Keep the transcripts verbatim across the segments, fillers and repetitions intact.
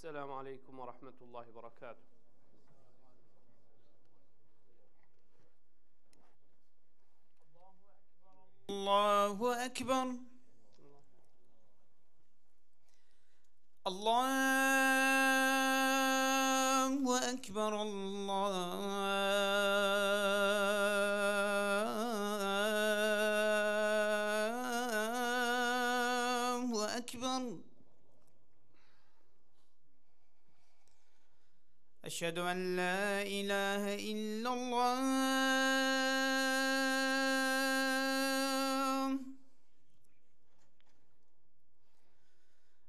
السلام عليكم ورحمة الله وبركاته. الله أكبر. الله أكبر. الله أكبر. أشهد أن لا إله إلا الله.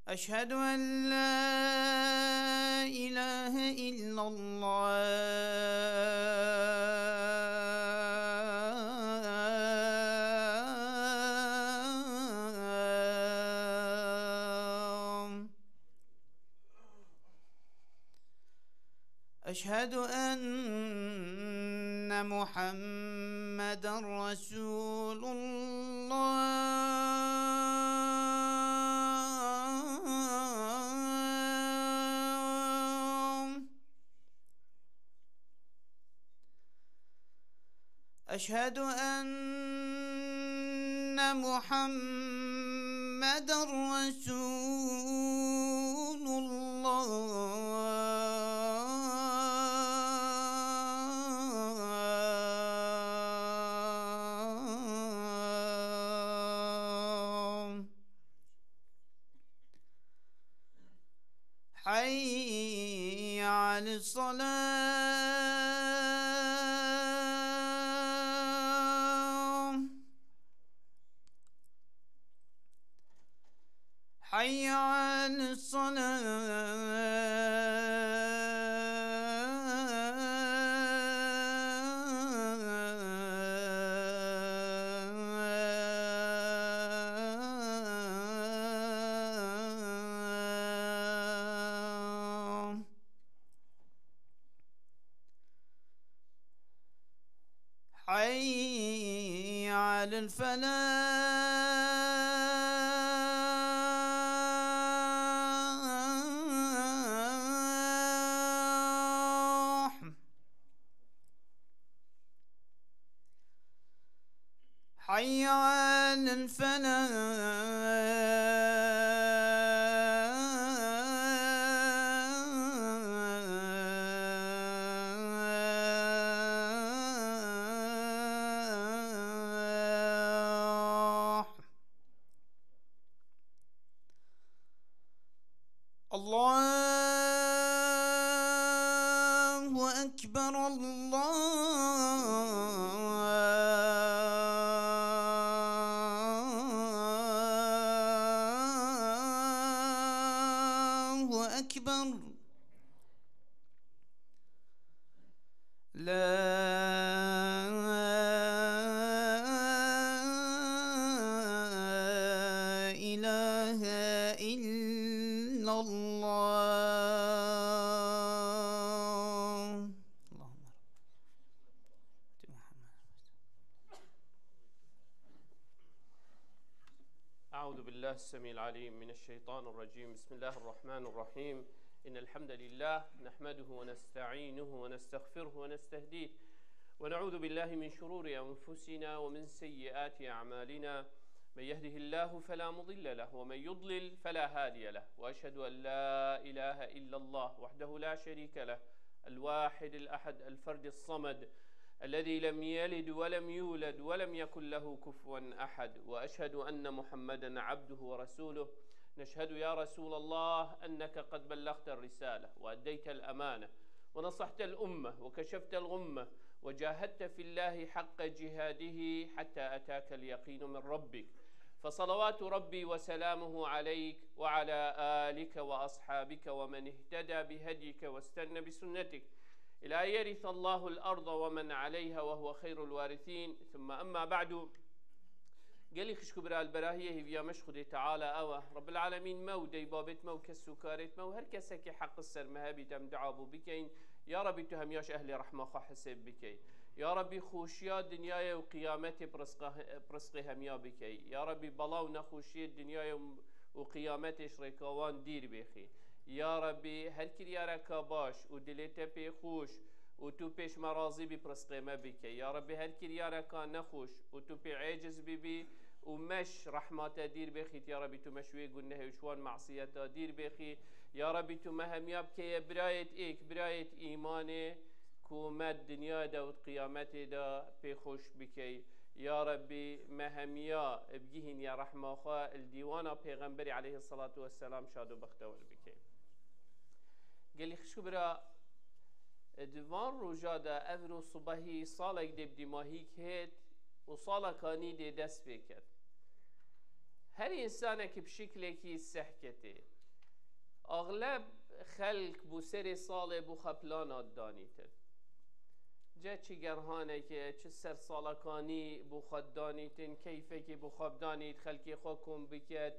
أشهد أن لا إله إلا الله. أشهد أن محمدا رسول الله. أشهد أن محمدا رسول الله. حي على الصلاة. حي على الصلاة. حي على الفلاح. حي على الفلاح. الله أكبر. الله أكبر. لا إله إلا الله. اللهم رب. أعوذ بالله السميع العليم من الشيطان الرجيم. بسم الله الرحمن الرحيم. إن الحمد لله نحمده ونستعينه ونستغفره ونستهديه، ونعوذ بالله من شرور أنفسنا ومن سيئات أعمالنا. من يهده الله فلا مضل له، ومن يضلل فلا هادي له، وأشهد أن لا إله إلا الله وحده لا شريك له، الواحد الأحد الفرد الصمد، الذي لم يلد ولم يولد ولم يكن له كفوا أحد، وأشهد أن محمدا عبده ورسوله. نشهد يا رسول الله أنك قد بلغت الرسالة وأديت الأمانة ونصحت الأمة وكشفت الغمة وجاهدت في الله حق جهاده حتى أتاك اليقين من ربك، فصلوات ربي وسلامه عليك وعلى آلك وأصحابك ومن اهتدى بهديك واستن بسنتك إلى أن يرث الله الأرض ومن عليها وهو خير الوارثين. ثم أما بعد. Gelî xişk û bira, li berahiyê hêviya me ji Xwedê Teala ew e. Rebbil Alemîn me û dê û babêt me û kes û karêt me û her kesekî heq li ser me hebît em dua bo bikeyin. Ya Rebî tu hemiya ji ehlê rehma xwe hisêb bikey. Ya Rebî xweşiya dinyayê û qiyametê bi rizqa-, bi rizqê hemiya bikey. Ya Rebî bela û nexweşiyê dinyayê û, û qiyametê ji rêka wan dîr bêxî. Ya Rabbî, her kiryareka baş û dilê te pê xweş û tu pêş me razî bî, bi rizqê me bike. Ya Rabbî, her kiryareka nexweş û tu pê êciz bibî û me ji rehma te dîr bêxît. Ya Rabbî, tu me ji wê gunehê û ji wan mesiyeta dîr bêxî. Ya Rabbî, tu me hemiya bikeye birayêt êk, birayêt îmanê, ku me dinyayê de û di qiyametê de pê xweş bikey. Ya Rabbî, me hemiya bigihîniye rehma xwe, li dîwana Pêxemberî aleyhisselatu vesselam şad û bextewar bikey. Gelî xişk û bira, di van roja de, ev roj sibehî salek dê bi dîmahî hêt û saleka nî dê dest pê ket. Her însanekî bi şiklekî seh ketê. Axleb xelk bo serê salê bo xwe plana didanîtin. Ce çi gerhaneke, çi ser salekanî bo xwe didanîtin, keyfekê bo xwe bidanît, xelkê xwe kom biket,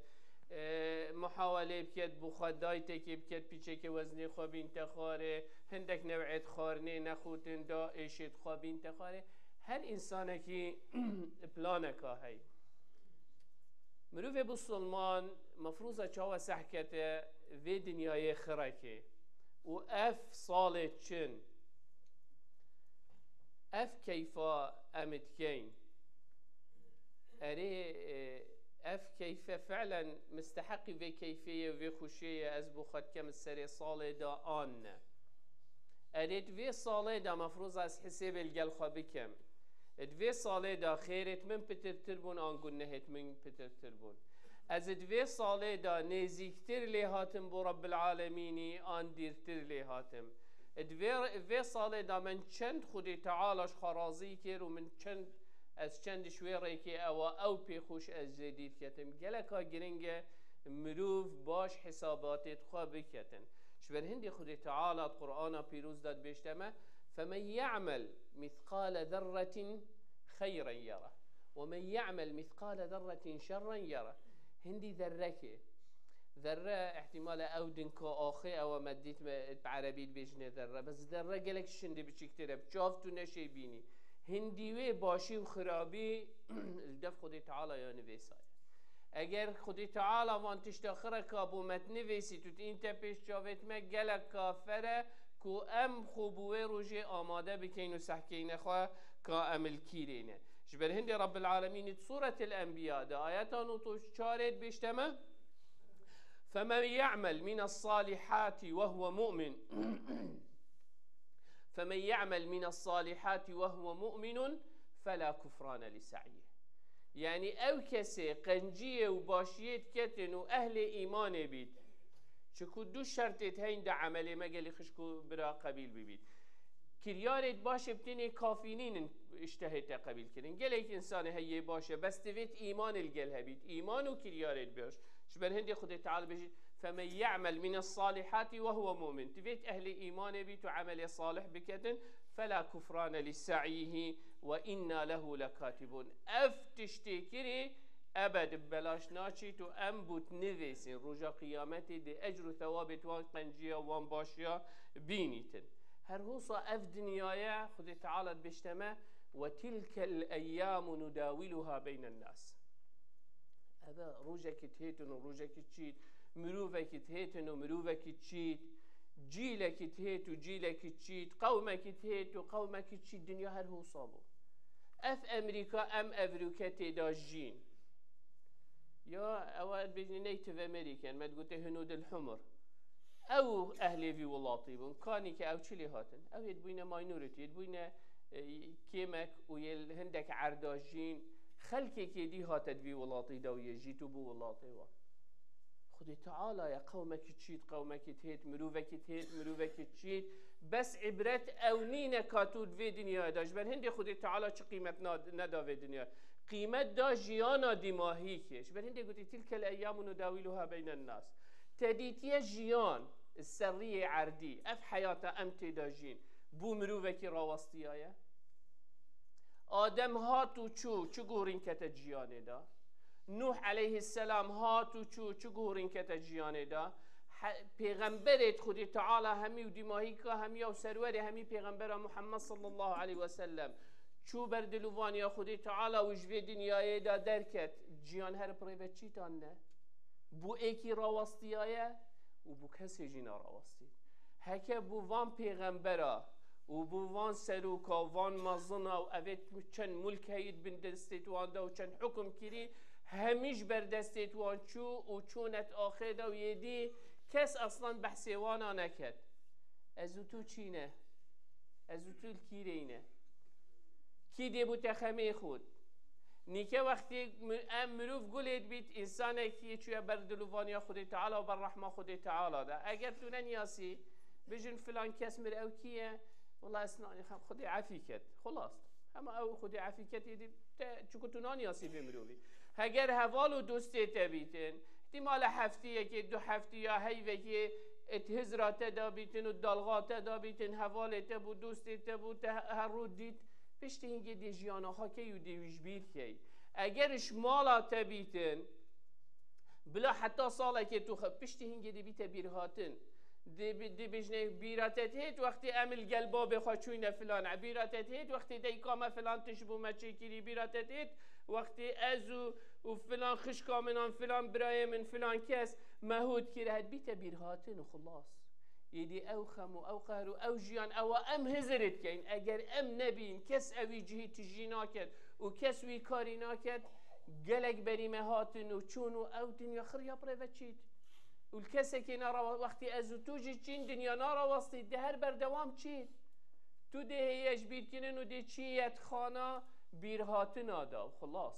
e, muhawelê biket, bo xwe daytekê biket, pîçekê weznê xwe bînte xwarê, hindek new'ê xwarinê nexwîtin, da êşê xwe bînte xwarê. Her însanekî planeka heye. Mirovê bisilman mefrûza çawa seh kete vê dinyayê xirekê û ev salê çin, ev keyfa em dikeyn. Erê, e, ev keyfe fi'len misteheqî vê keyfê ye, vê xweşiyê ye, ez bo xwe dikem serê salê de an ne. Erê, di vê salê de mefrûza ez hisêbê li gel xwe bikem. Di vê salê de xêrêt min pitirtir bûn an gunehêt min pitirtir bûn. Ez di vê salê de nêzîktir lê hatim bo Rabbil Alemînî an dîrtir lê hatim. Di vê, vê salê de min çend Xwedê Teala ji xwe razî kir û min çend, ez çend ji wê rêkê ewa ew pê xweş ez jê dîr ketim. Geleka giring e mirov baş hesabatêt xwe biketin. Ji ber hindê Xwedê Teala di Qur'ana Pîroz de dibêjte me, "Femen ya'mel mithqale zerretin xeyren yere, we men ya'mel mithqale zerretin şerren yere." Hindî zerrekê. Zerre, ihtimale ew dinka axê ew me dît me bi erebî dibêjine zerre. Bes zerre gelek şindî biçîktir e. Bi çav tu neşê bînî. Hindî wê başî û xirabî li dev Xwedê Teala ya nivêsaye. Eger Xwedê Teala van tişta xireka bo me nivêsît û tu înte pêş çavêt me, gelek kafer e ku em xwe bo wê rojê amade bikeyn û sehkeyne xwe ka em li kîrê ne. Ji ber hindê Rabbil Alemînî di Sûretil Enbiya de ayeta nod û çarê dibêjte me, "Femen ya'mel mines salihati ve huve mu'min." "Femen ya'mel mines salihati ve huve mu'minun fela kufrane li sa'yih." Yani ew kesê qenciyê û başiyê diketin û ehlê îmanê bît. Çiku du şertêt heyn de emelê me gelî xişk û bira qebîl bibît. Kiryarêt başê bi tenê kafî nînin îştehê te qebîl kirin. Gelek însanê heye baş e, bes divêt îman li gel hebît. Îman û kiryarêt baş. Ji ber hindê Xwedê Teala bêjî, "Femen ya'mel mines salihati ve huve mu'min." Divêt ehlê îmanê bît û emelê salih biketin, "Fela kufrane li sa'yihi ve inna lehu lekatibun." Ev tiştê kirê ebed bi belaş naçît û em bût nivêsîn. Roja qiyametê dê ecr û thewabêt wan qenciya, wan başiya bînîtin. Her hosa ev dinyaya Xwedê Teala dibêjte me, "Ve tilkel eyyamu nudawiluha beynen nas." Ev e, rojekî dihêtin û rojekî çît, mirovekî dihêtin û mirovekî çît, cîlekî dihêt û cîlekî çît, qewmekî dihêt û qewmekî çît, dinya her hosa bû. Ev Emerîka em evrûke tê de jîn. Ya, ew ê dibêjin Native American, me digote hunudil humur. Ew ehlê vî welatî bûn. Kanî ke ew çi lê hatin? Ew yê dibûyne minority, yê dibûyne, e, kêmek û yê li hindek erda jîn. Xelkekê dî hate di vî welatî de û yê jît û bû welatê wan. Xwedê Teala ye, qewmekî çît, qewmekî dihêt, mirovekî dihêt, mirovekî çît. Bes îbret ew nîne ka tu di vê dinyayê de. Ji ber hindê Xwedê Teala çi qîmet na-, neda vê dinyayê. Qîmet da jiyana dîmahîkê. Ji ber hindê gotî, "Tilkel eyyamu nudawiluha beynen nas." Te dîtiye jiyan, serriyê erdî, ev heyata em tê de jîn, bû mirovekî rawestiyaye? Adem hat û çû, çi gorîn kete ciyanê de? Nuh aleyhisselam hat û çû, çi gorîn kete ciyanê de? He-, pêxemberêt Xwedê Teala hemî û dîmahîka hemiya û serwerê hemî pêxembera Muhammed sallallahu aleyhi ve sellem çû ber dilûvaniya Xwedê Teala û ji vê dinyayê de derket. Ciyan her bi rê ve çîtan ne. Bû êkî rawestiyaye, û bo kesê jî narawestî. Heke bo van pêxembera û bo van seroka û van mezina û evê çend mulk heyî di bin destê wan de û çend hukum kirî, hemî ji ber destê wan çû û çûne di axê de û yê dî kes eslan behsê wana neket. Ez û tu çî ne? Ez û tu li kî rê ne? Kî dê bo te xemê xwit? Nîke wextê mi-, em mirov gulê dibît, însanekî çûye ber dilovaniya Xwedê Teala û ber rehma Xwedê Teala de. Eger tu neniyasî, bijin filan kes mir, ew kî ye? Wela ez nanîxem, Xwedê efî ket. Xulas. Hema ew Xwedê efî ket, yê dî te, çiku tu naniyasî vê mirovî. Heger heval û dostê te bîtin, îhtîmale heftiyekê, du heftiya, heyvekê, êt hizra te da bîtin û dalxa te da bîtin, hevalê te bû, dostê te bû, te he-, her rû dît, piştî hingê dê jiyana xwe key û dê wî ji bîr key. Eger ji mala te bîtin, bila heta salekê tu xe-, piştî hingê dê bîte bîrhatin. Dê bi-, dê bêjne bîra te dihêt wextê em li gel babê xwe çûyne filan. E, bîra te dihêt wextê dayika me filan tişt bo me çêkirî. Bîra te dihêt wextê ez û, û filan xişka min an filan birayê min filan kes me hût kir. Her bîte bîrhatin û xulas. Êdî ew xem û ew qehr û ew jiyan ewa em hizir dikeyn. Eger em nebîn, kes ewî cihî tijî naket û kes wî karî naket, gelek berî me hatin û çûn û ew dinya xiriya bi rê ve çît. Û li kesekê narawa-, wextî ez û tu jî çîn, dinya narawestî, dê her berdewam çît. Tu dê heye ji bîr kirin û dê çî yet xana bîrhatina da û xulas.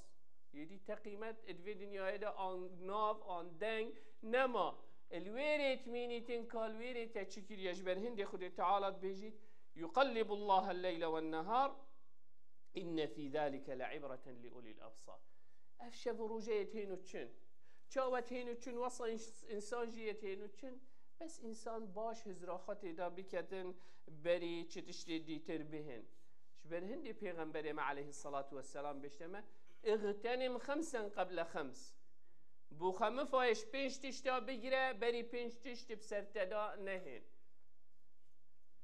Yê dî te qîmet di vê dinyayê de an nav, an deng nema. Li wê rê tmînîtin ka li wê rê te çi kiriye. Ji ber hindê Xwedê Teala dibêjît, يقلب الله الليل والنهار إن في ذلك لعبرة لأولي الأبصار. Ev şev û rojeyê têno çin. Çawa têno çin, wesa ins-, însan jî yê têno çin. Bes însan baş hizra xwe têda biketin, berî çi tiştê dîtir bihin. Ji ber hindê Pêxemberê me aleyhissalatu vesselam bêjte me, اغتنم خمسا قبل خمس. Bo xwe mifayê ji pênc tişta bigire, berî pênc tişt bi ser te da nehên.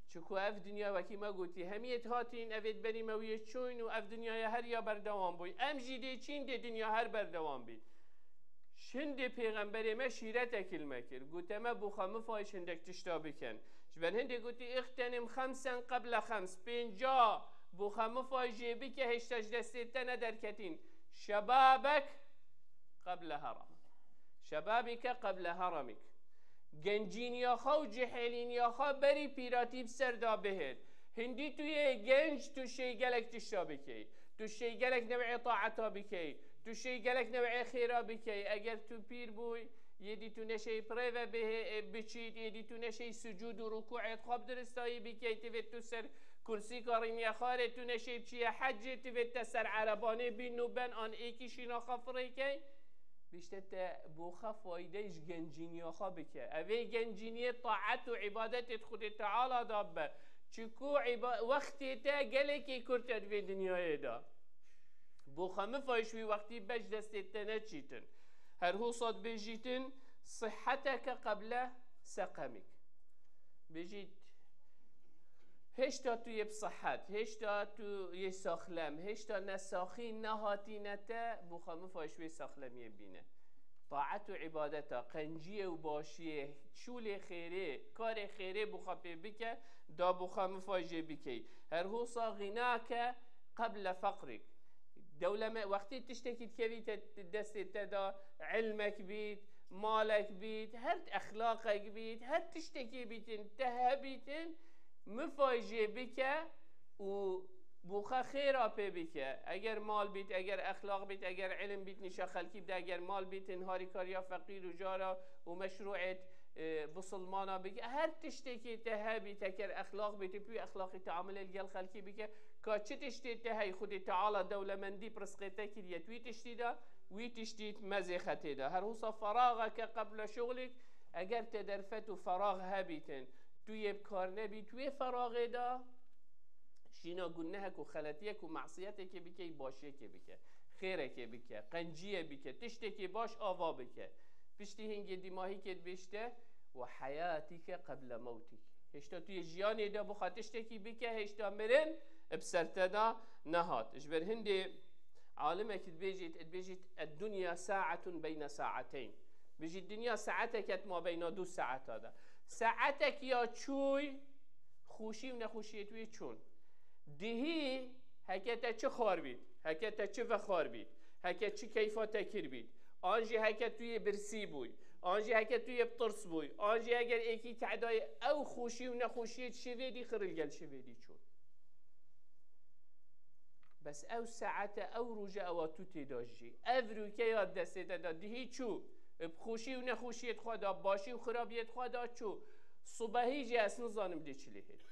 Çiku ev dinya, wekî me gotî, hemiyê dihatîn, evê di berî me wiyê çûyn û ev dinyaya her ya berdewam bûy. Em jî dê çîn, dê dinya her berdewam bît. Hindê Pêxemberê me şîretekî li me kir. Gote me, bo xwe mifayê ji hindek tişta bikin. Ji ber hindê gotî, اغتنم خمسا قبل خمس. Pênca bo xwe mifayê jê bike, hêşta ji destê te nederketîn. شبابك قبل هرمك. شبابك قبل هرمك. Gencîniya xwe û cihêlîniya xwe berî pîratî bi ser de bihêt. Hindî tu yê genc, tu şêy gelek tişta bikey. Tu şêy gelek new'ê taeta bikey. Tu şêy gelek new'ê xêra bikey. Eger tu pîr bûy, yê dî tu neşêy bi rê ve bihê-, biçît, yê dî tu neşêy sucûd û rukû'ê xwe bi diristayî bikey, tivê tu ser kursîka rîniye xarê, tu neşêy biçiye hecê, tivê te ser erebanê bîn û ben an êkî şîna xwe firêkey. Bişte te bo xwe faydeyê ji gencîniya xwe bike. Evê gencîniyê taet û îbadetê di Xwedê Teala de bibe. Çiku îba-, wextê te gelekî kurt e di vê dinyayê de. Bo xwe mifayê ji wî wextî be ji destê te neçîtin. Her hosa dibêjîtin, صحتك قبل سقمك. Bêjît, hêşta tu yê bi sihet, hêşta tu yê saxlem, hêşta nesaxî nehatîne te, bo xwe mifayê ji wê saxlemiyê bîne. Taet û îbadeta, qenciyê û başiyê, şûlê xêrê, karê xêrê bo xwe pê bike, da bo xwe mifayê jê bikey. Her hosa غناك قبل فقرك. Dewleme-, wextê tiştekî dikevîte destê te de, ilmek bît, malek bît, her exlaqek bît, her tiştekî bîtin, te hebîtin, mifayê jê bike û bo xwe xêra pê bike. Eger mal bît, eger exlaq bît, eger ilim bît, nîşa xelkî bide, eger mal bît, in harîkariya feqîr û cara û meşrû'êt, e, bisilmana bike. Her tiştekî te hebît, eger exlaq bît, tu wî exlaqî teamulê li gel xelkî bike. Ka çi tiştê te hey, Xwedê Teala dewlemendî bi rizqê te kiriye, tu wî tiştî de, wî tiştî mezê xetê de. Her hosa فراغك قبل شغلك, eger te derfet û ferax hebîtin, tu yê bi kar nebî, tu wê feraxê de şîna gunehek û xeletiyek û masiyetekê bikey, başiyekê bike, xêrekê bike, qenciyê bike, tiştekê baş ava bike. Piştî hingê dîmahîkê dibêjte, وحياتك قبل موتك. Hêşta tu yê jiyanê de bo xwe tiştekî bike, hêşta mirin bi ser te de nehat. Ji ber hindê alimekî dibêjît, dibêjît, الدنيا ساعة بين ساعتين. Bijî dinya saetek et mabeyna du saeta de. Saetek ya çûy, xweşî û nexweşiyê tu yê çûn. Dihî heke te çi xwar bît, heke te çi vexwar bît, heke çi keyfa te kir bît, an jî heke tu yê birsî bûy, an jî heke tu yê bi tirs bûy, an jî eger êkî te dayê ew xweşî û nexweşiyê şevê dî xiril gel şevê dî çûn. Bes ew saete, ew roje ewa tu tê de jî. Ev rûke ya destê te de dihî çû. Bi xweşî û nexweşiyê xwe de, başî û xirabiyê xwe de çû. Subehî jî ez nizanim dê çi lê hêt.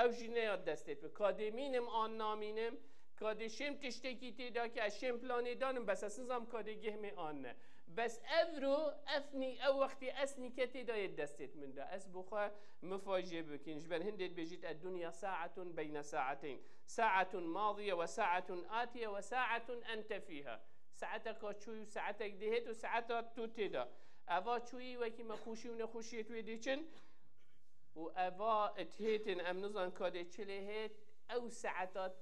Ew jî ne ya destê tu. Ka dê mînim an namînim, ka dê şêm tiştekî tê de ki ez şêm planê danim, bes ez nizam ka dê gehmê an ne. Bes ev ro, ev nî, ew wextî ez nîke tê de yê destê min de. Ez bo xwe mifa jê bikin. Ji ber hindê dibêjît, "Eddunya saetun beyne saeteyn." Saetun madiye ve saetun atiye ve saetun ente fîha. Saeteka çû û saetek dihêt û saeta tu tê de. Eva çûyî wekî me xweşî û nexweşiyê tu yê diçin. Û eva it hêtin em nizan ka dê çi lê hêt. Ew saeta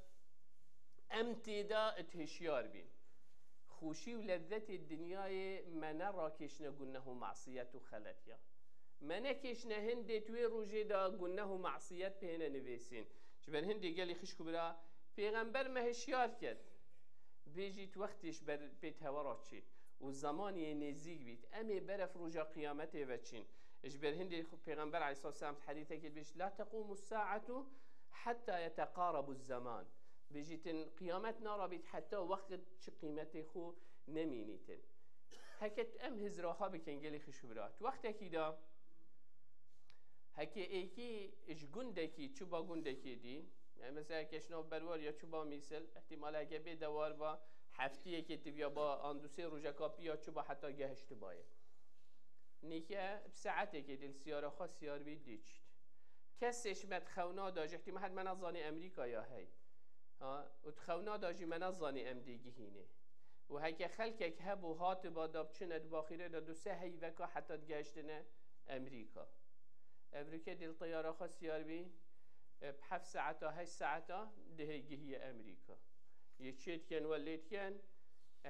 em tê de it hişyar bîn. Xweşî û lezzetê dinyayê me ne rakêşine guneh û masiyet û xelet ya. Me nekêşine hindê tu wê rojê de guneh û masiyet pê hêne nivêsîn. Ji ber hindê gelî xişk û bira, Pêxember me hişyar ket. Bêjît wextê ji ber pêt hewa re çît û zemanê yê nêzîk bît, em ê beref roja qiyametê veçîn. Ji ber hindê xwe Pêxember aleyhisselam di hedîsekê dibêjît, "La tequmu saetu hatta yeteqarabu zaman." Bêjîtin, qiyamet narabît heta wext çi qîmetê xwe nemînîtin. Heke em hizra xwe bikin gelî xişk û bira. Di wextekî de heke êkî ji gundekî çûba gundekê dî, yani mesela heke ji nav Berwar ya çûba Mîsil, ihtimal heke bê dewar ba, heftiyekê tiviya ba, an du sê rojeka piya çûba heta gehiştibaye. Nîke bi saetekê dê li siyara xwe siyar bî dê çît. Kesê ji me di xewna de ji ihtimal her me nezanî Amerîka ya hey. Ha, û di xewna de jî me nezanî em dê gihînê. Û heke xelkek hebû hatiba da biçine di baxîrê de du sê heyveka heta digehiştine Amerîka. Ev rûke dê li teyara xwe siyar bî, e, bi heft saeta, heşt saeta dihê gihiye Amerîka. Yê çê dikin we lê dikin,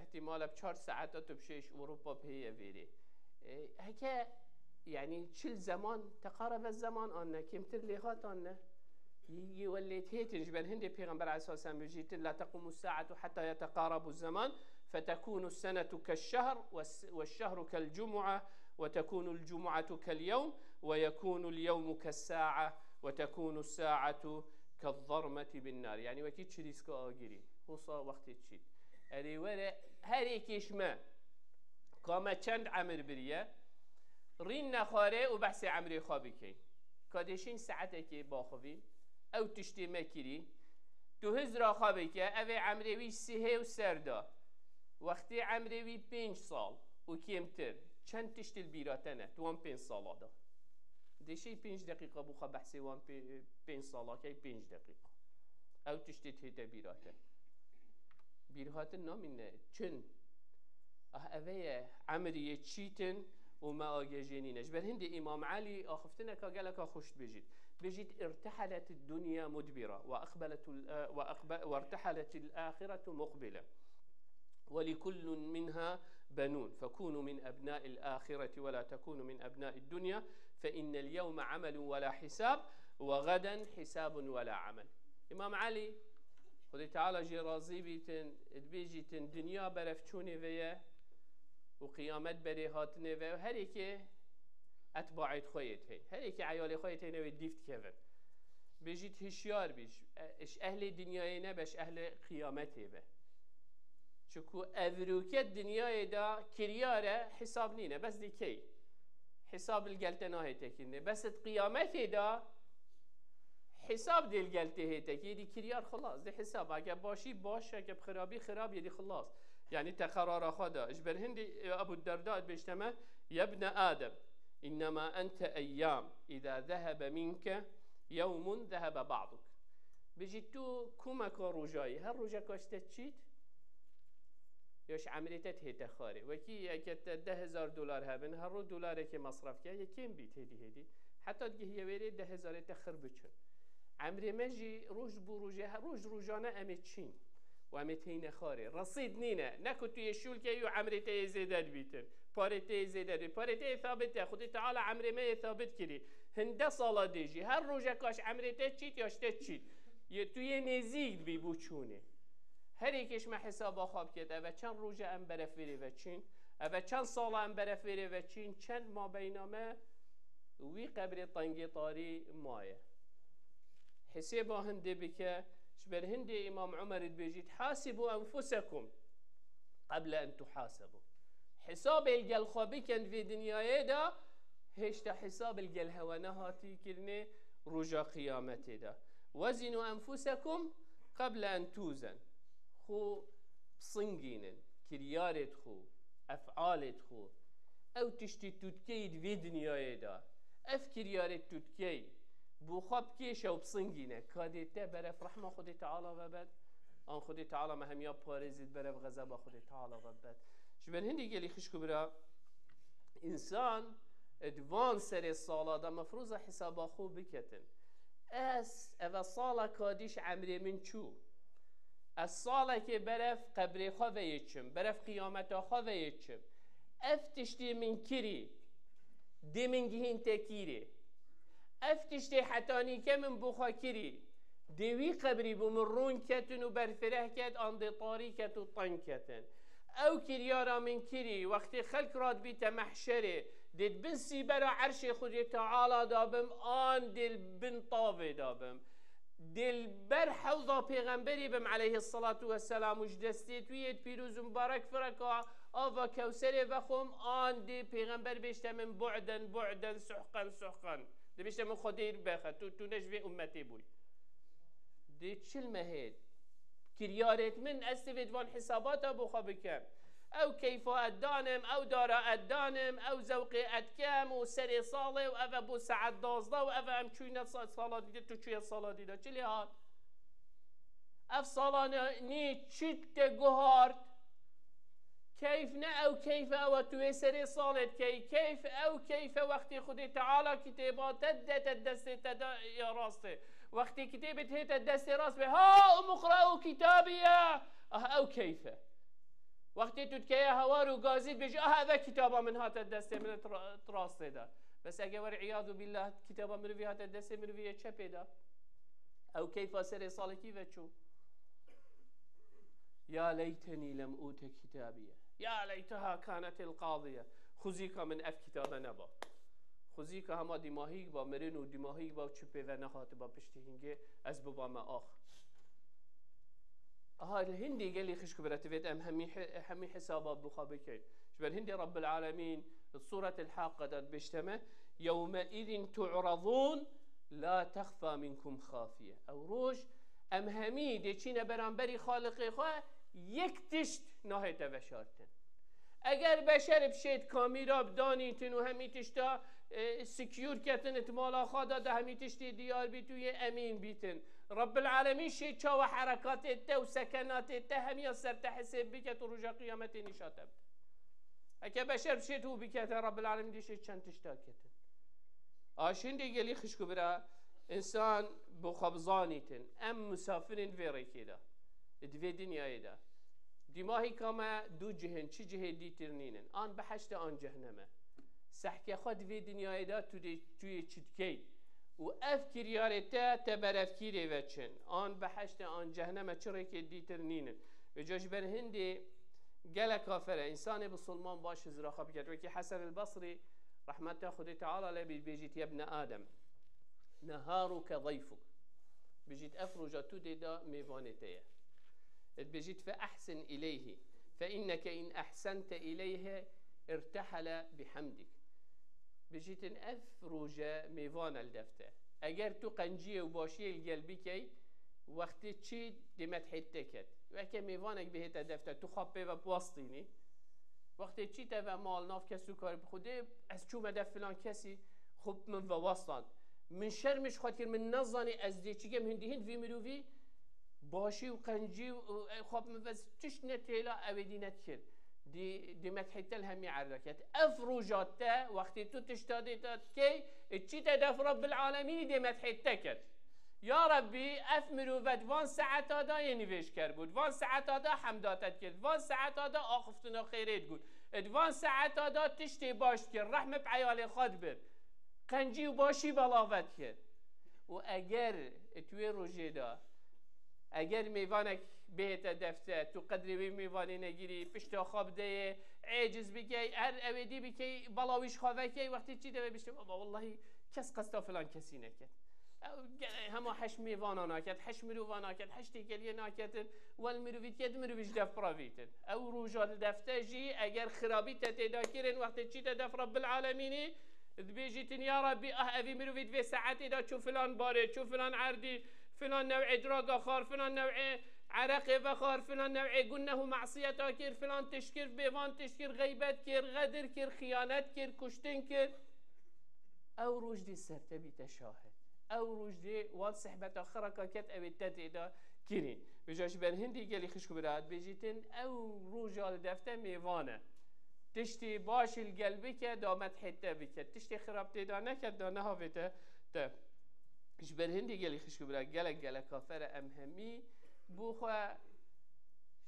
ihtimale bi çar saeta tu bişêş Ewropa pê ye vêrê. E, heke, yani çil zeman, teqarebe zeman an ne, kêmtir lê hat an ne. Yê, yê we lê têtin ji ber hindê Pêxember aleyhisselam bêjîtin, "La tequmu saetu hatta yeteqarabu zaman, fetekunu senetu keşşehr, ve s-, ve şehru kel cumua, ve tekunu l cumuatu kel yevm, ve yekunu l yevmu kes sae, ve tekunu saetu kel zarmeti bin nar." Yani wekî çirîska agirî. Hosa wextê çît. Erê were, her êkê ji me, ka me çend emir biriye, rîn nexwarê û behsê emrê xwe bikeyn. Ka dêşîn saetekê baxivîn, ew tiştê me kirî, tu hizra xwe bike, ev ê emrê wî sihê û ser da. Wextê emrê wî pênc sal û kêmtir, çend tişt li bîra te ne, tu wan pênc sala da. Dêşî pênc deqîqa bû xwe behsê wan pê-, pênc sala key, pênc deqîqa. Ew tiştê tête bîra te. Bîrhatin namîne, çin. Ah, eve ye, emriyê çîtin û me agejê nîne. Ji ber hindê Îmam Elî axiftineka geleka xweş dibêjît. Bêjît, "Irtehelet dunya mudbira ve aqbelet, ve aqbe-, ve irtehelet ahiretu muqbile. Ve li kullun minha benun. Fekunu min ebna'il ahireti ve la tekunu min ebna'id dunya. Fe innel yevme amelun ve la hisab. Ve gaden hisabun ve la amel." Îmam Elî, Xwedê Teala jê razî bîtin, dibêjîtin, dinya berevçûnê ve ye û qiyamet berê hatinê ve, her yekê etbaê xwe yê tê. Her yekê eyalê xwe yê têne wê dîv dikevin. Bêjît hişyar bî, ji, e, ji ehlê dinyayê nebe, ji ehlê qiyametê be. Çiku evrûke dinyayê de kiryar e, hesab nîne, bes dê key. Hesab li gel te nahête kirinê. Bes di qiyametê de hesab dê li gel te hête, ki yê dî kiryar xilas, dê hesab. Eke başî baş, eke bi xirabî xirab, yê dî xilas. Yani te qerara xwe da. Ji ber hindî, e, Ebu Derda dibêjte me, "Yebne Adem, innema ente eyyam, îza zehebe minke yewmun zehebe ba'duk." Bijî tu kumeka rojayî, her rojeka ji te çît, ya ji emrê te tihête xwarê. Wekî eke te deh hezar dolar hebin, her roj dolarekê mesref ke, yê kêm bît hêdî hêdî. Heta digihiye wêrê deh hezarê te xir biçin. Emrê me jî roj bû rojê, her roj rojane em ê çîn. Û em ê têne xarê. Resîd nîne. Ne ku tu yê şûl key û emrê te yê zêde dibîtin. Parê te yê zêde dibî. Parê te yê thabit e. Xwedê Teala emrê me yê thabit kirî. Hinde sala dê jî. Her rojeka ji emrê te çît ya ji te çît. Yê tu yê nêzîk dibî bo çûnê. Her yekê ji me hesaba xwe biket. Eve çend roje em beref vêrê ve çîn? Eve çend sala em beref vêrê ve çîn? Çend mabeyna me wî qebrê tengê tarî maye? Hesêba hindê bike, ji ber hindê Îmam Umer dibêjît, "Hasibû enfusekum qeble en tuhasebû." Hesabê li gel xwe bikin vê dinyayê de, hêşta hesab li gel hewe nehatî kirinê roja qiyametê de. "Wezînû enfusekum qeble en tûzen." Xwe pisingînin, kiryarêt xwe, efalêt xwe. Ew tiştî tu dikeyî di vê dinyayê de. Ev kiryarê tu dikeyî. Bo xwe bikêşe û pisingîne. Ka dê te beref rehma Xwedê Teala ve bet, an Xwedê Teala me hemiya parêzî di beref xezeba Xwedê Teala ve bet. Ji ber hindî gelî xişk û bira, însan di van serê sala de mefrûza hesaba xwe biketin. Ez, eve sala kadîş emrê min çû. Ez salekê beref qebrê xwe ve yê çim, beref qiyameta xwe ve yê çim. Ev tiştê min kirî, dê min gihîn te kîrê. Ev tiştê hetanîke min bo xwe kirî, dê wî qebrî bo min rûn ketin û berfireh ket, an dê tarî ket û teng ketin. Ew kiryara min kirî, wextê xelk radibîte mehşerê, dê di bin sîbera erşê Xwedê Teala da bim, an dê li bin tavê da bim. Dê li ber hewza pêxemberî bim aleyhissalatu vesselam û ji destê tu yê pîroz û mibarek fireka ava Kewserê vexwim, an dê pêxember bêjte min bu'den, bu'den, suhqen, suhqen. Dê bêjte min Xwedê bexe, tu, tu ne ji vê ummetê bûyî. Dê çil mehê kiryarêt min, ez divê di van hesabata bo xwe bikem. Ew keyfa ez danim, ew dara ez danim, ew zewqê ez dikem û serê salê û eve bo saet dazdeh û eve em çûyne sa-, sala dîde, tu çûye sala dîde. Çi lê hat? Ev salanî çi te guhart? Keyf ne ew keyf e ewa tu wê serê salê dikey. Keyf ew keyf e wextê Xwedê Teala kitêba te didete destê te de ya rastê. Wextê kitêbê dihête destê rast bê, "Ha, um iqra'u kitabiye." Ah, ew keyf e. Wextê tu dikeye hewar û gazî dibêjî, "Ah, eve kitaba min hate destê min di ra-, di rastê de." Bes eger wer îyadu billah kitaba mirovî hate destê mirovî yê çepê de, ew keyfa serê salekî ve çû. Ya leytenî lem ûte kitabiye. Ya leyteha kanetil qadiye. Xuzîka min ev kitabe neba. Xuzîka hema dîmahîk ba mirin û dîmahîk ba çi pê ve nehatiba piştî hingê ez bibame ax. Aha, li hindê gelî xişk û bira divêt em hemî he-, hemî hesaba bi xwe bikin. Ji ber hindê Rabbil Alemîn li Sûretil Haqqa de dibêjte me, "Yewme îzin tu'razûn, la texfa minkum xafiye." Ew roj em hemî dê çîne beramberî Xaliqê xwe, yek tişt nahête veşartin. Eger beşer bişêt kamîra bidanîtin û hemî tişta, e, secure ketin it mala xwe de, de hemî tiştê diyar bît û yê emîn bîtin. Rabbil Alemîn şê çawa herekatê te û sekenatê te hemiya ser te hesêb biket û roja qiyametê nîşa te bide. Eke beşer bişêt û bikete, Rabbil Alemîn dê şê çend tişta ketin. A şindê gelî xişk û bira, însan bi xwe bizanîtin. Em musafirên vê rêkê de. Di vê dinyayê de. Dîmahîka me du cih in, çi cihê dîtir nînin. An behişte an cehneme. Sehke xwe di vê dinyayê de tu dê, tu yê çi dikey. Û ev kiryarê te, te berevkîrê ve çin. An behişte an cehneme çi rêkê dîtir nînin. Vêca ji ber hindê gelek afere, însanê bisilman baş hizra xwe biket. Wekî Hesen el Basrî, rehmeta Xwedê Teala lê bî, dibêjît, "Yebne Adem, neharuke zayfuk." Bijît, ev roja tu dê de mêvanê te ye. Dibêjît, "Fe ehsin ileyhi, fe inneke in ehsente ileyhi irtehale bihemdik." Bijîtin, ev roje mêvan el defte. Eger tu qenciyê û başiyê li gel bikey, wextê çi dê medhê te ket. Weke mêvanek bihête defte, tu xwe pê ve biwestînî. Wextê çî te ve mal, nav kes û kar, bi Xwedê ez çûme dev filan kesî, xwe bi min ve westand. Min şerm ji xwe dikir, min nezanî ez dê çi kem, hindî hind vî mirovî başî û qencî û, e, xwe bi min ve tişt ne têla ew ê dî nedikir. Dî, dî medhê te li hemî erda ket. Ev roja te, wextê tu tişta dê te dikey, e, çî te def Rabbil Alemînî dê medhê te ket. Ya Rebbî, ev mirove di van saeta de yê nivêjker bû, di van saeta de hemda te dikir, di van saeta de axiftina xêrê digot, di van saeta de tiştê baş dikir, rehme bi eyalê xwe dibir, qencî û başî belave dikir. Û eger tu wê rojê de, eger mêvanek bihête defte, tu qedrê wê mêvanê negirî, pişta xwe bideyê, êciz bikey, her ewê dî bikey, bala wî ji xwe vekey, wextê çî de wê biştê, baba, wellahî kes qesta filan kesî neket. Ew ge-, hema heş mêvana naket, heş mirova naket, heş têkeliyê naketin, wel mirovî dike, di mirovî ji def biravîtin. Ew roja li defte jî eger xirabî te tê de kirin, wextê çî te def Rabbil Alemînî, dibêjîtin, ya Rebbî, ah, evî mirovî di vê saetê de çû filan barê, çû filan erdî, filan new'ê draga xwar, filan new'ê ereqê vexwar, filan new'ê guneh û masiyeta kir, filan tişt kir, bêvan tişt kir, xeybet kir, xedir kir, xiyanet kir, kuştin kir. Ew roj dê ser te bîte şahid. Ew roj dê wan sehbeta xiraka ket, ew ê te tê de kirî. Vêca ji ber hindî gelî xişk û bira dibêjîtin, ew roja li defte mêvan e. Tiştê baş li gel bike, da medhê te bike. Tiştê xirab tê de neket, da nehavête te. Ji ber hindî gelî xişk û bira, gelek gelek kafer e, em hemî bo xwe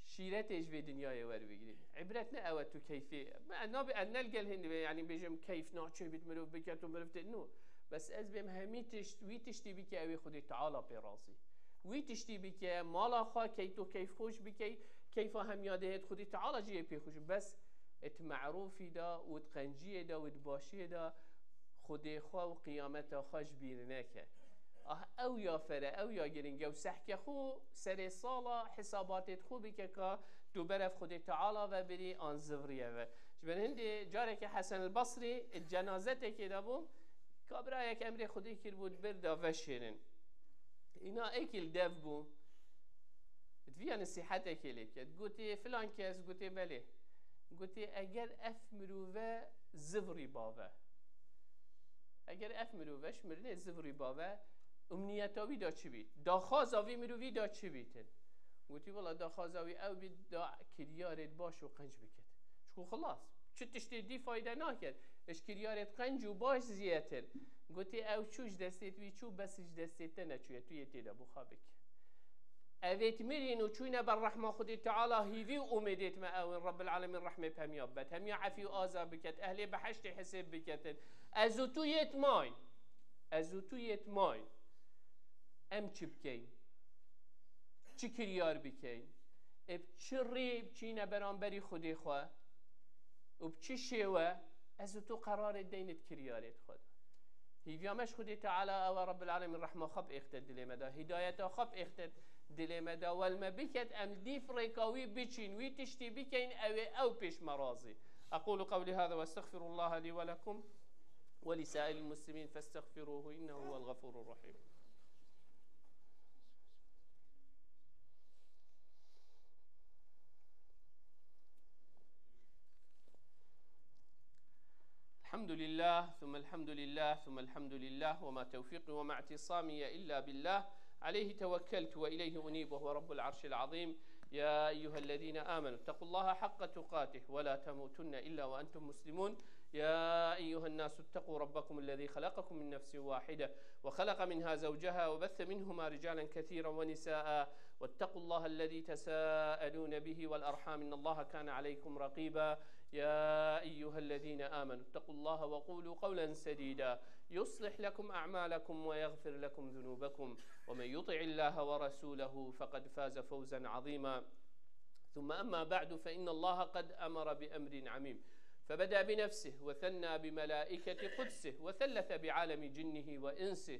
şîretê ji vê dinyayê werbigrî. Îbret ne ew e tu keyfê. Me nabe ez ne li gel hindî be, yanî bêjim keyf naçê bît mirov bike, tu mirov tê. No. Bes ez bêm hemî tişt, wî tiştî bike, ew ê Xwedê Teala pê razî. Wî tiştî bike, mala xwe key tu keyfxweş bikey, keyfa hemiya dê hêt Xwedê Teala jî yê pê xweş. Bes it merûfî de û it qenciyê de û it başiyê de Xwedê xwe û qiyameta xwe ji bîr neke. Ah, ew ya fere, ew ya giring e û sehke xwe serê sala hesabatê xwe bike ka tu berev Xwedê Teala ve birî an zivrî ye ve. Ji ber hindê careke Hesen el Basrî di cenazetekê de bû, kabirayek emrê Xwedê kiribû, di bir de veşêrin. Îna êkî li dev bû. Di viya nesîhetekê lê bike. Gotê, filan kes, gotê, belê. Gotê, eger ev mirove zivrî bave. Eger ev mirove ji mirinê zivrî bave, umniyeta wî da çi bît? Daxwaza vî mirovî da çi bîtin? Gotî, wela daxwaza wî ew bît, da kiryarêt baş û qenc bikit. Çku xilas. Çi tiştê dî fayde naket. Ji kiryarêt qenc û baş ziyêtir. Gotî, ew çû ji destê wî çû, bes ji destê te neçûye, tu yê tê de bû xwe bike. Evêt mirîn û çûyne ber rehma Xwedê Teala, hîvî û umêdêt me ew in, Rebbil Alemîn rehmê pemiya bibet. Hemiya efî û aza biket, ehlê behiştê hesêb biketin. Ez û tu yêt mayn. Ez û tu yêt mayn. Em çi bikeyn? Çi kiryar bikeyn? Ê bi çi rî biçîne beramberî Xwedê xwe? Û bi çi şêwe ez û tu qerarê deyne di kiryarê xwe de? Hîviya me ji Xwedê Teala ew e, Rebbil Alemîn rehma xwe biêxte dilê me de, hîdayeta xwe biêxte dilê me de, wel me biket em dîf rêka wî biçîn, wî tiştî bikeyn, ew ê ew pêş me razî. أقول قولي هذا وأستغفر الله لي ولكم ولسائر المسلمين فاستغفروه إنه هو الغفور الرحيم. الحمد لله، ثم الحمد لله، ثم الحمد لله، وما توفيقي وما اعتصامي إلا بالله، عليه توكلت وإليه أنيب، وهو رب العرش العظيم. يا أيها الذين آمنوا اتقوا الله حق تقاته ولا تموتن إلا وأنتم مسلمون. يا أيها الناس اتقوا ربكم الذي خلقكم من نفس واحدة وخلق منها زوجها وبث منهما رجالا كثيرا ونساء واتقوا الله الذي تساءلون به والأرحام إن الله كان عليكم رقيبا. يا أيها الذين آمنوا اتقوا الله وقولوا قولا سديدا يصلح لكم أعمالكم ويغفر لكم ذنوبكم ومن يطع الله ورسوله فقد فاز فوزا عظيما. ثم أما بعد، فإن الله قد أمر بأمر عميم، فبدأ بنفسه وثنى بملائكة قدسه وثلث بعالم جنه وإنسه،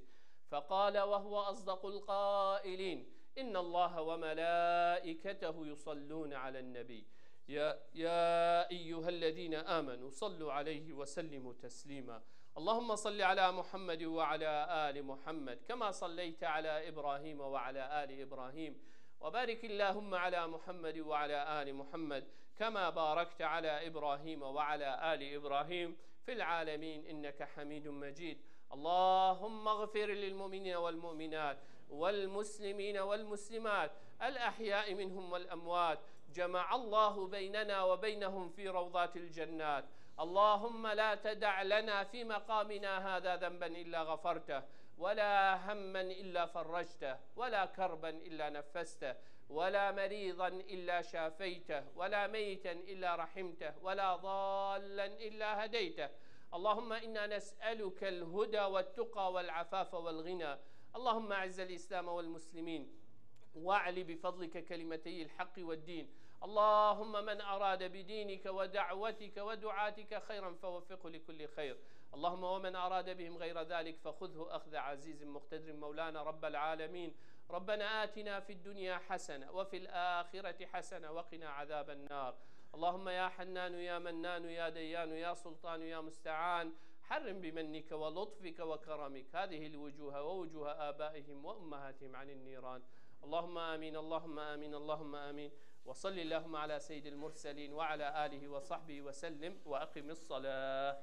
فقال وهو أصدق القائلين: إن الله وملائكته يصلون على النبي، يا، يا أيها الذين آمنوا صلوا عليه وسلموا تسليما. اللهم صل على محمد وعلى آل محمد كما صليت على إبراهيم وعلى آل إبراهيم، وبارك اللهم على محمد وعلى آل محمد كما باركت على إبراهيم وعلى آل إبراهيم في العالمين إنك حميد مجيد. اللهم اغفر للمؤمنين والمؤمنات والمسلمين والمسلمات الأحياء منهم والأموات. جمع الله بيننا وبينهم في روضات الجنات. اللهم لا تدع لنا في مقامنا هذا ذنبا إلا غفرته، ولا هما إلا فرجته، ولا كربا إلا نفسته، ولا مريضا إلا شافيته، ولا ميتا إلا رحمته، ولا ضالا إلا هديته. اللهم إنا نسألك الهدى والتقى والعفاف والغنى. اللهم أعز الإسلام والمسلمين، وأعل بفضلك كلمتي الحق والدين. اللهم من أراد بدينك ودعوتك ودعاتك خيرا فوفقه لكل خير. اللهم ومن أراد بهم غير ذلك فخذه أخذ عزيز مقتدر. مولانا رب العالمين، ربنا آتنا في الدنيا حسنة وفي الآخرة حسنة وقنا عذاب النار. اللهم يا حنان يا منان يا ديان يا سلطان يا مستعان، حرم بمنك ولطفك وكرمك هذه الوجوه ووجوه آبائهم وأمهاتهم عن النيران. اللهم آمين، اللهم آمين، اللهم آمين. وصل اللهم على سيد المرسلين وعلى آله وصحبه وسلم، وأقم الصلاة.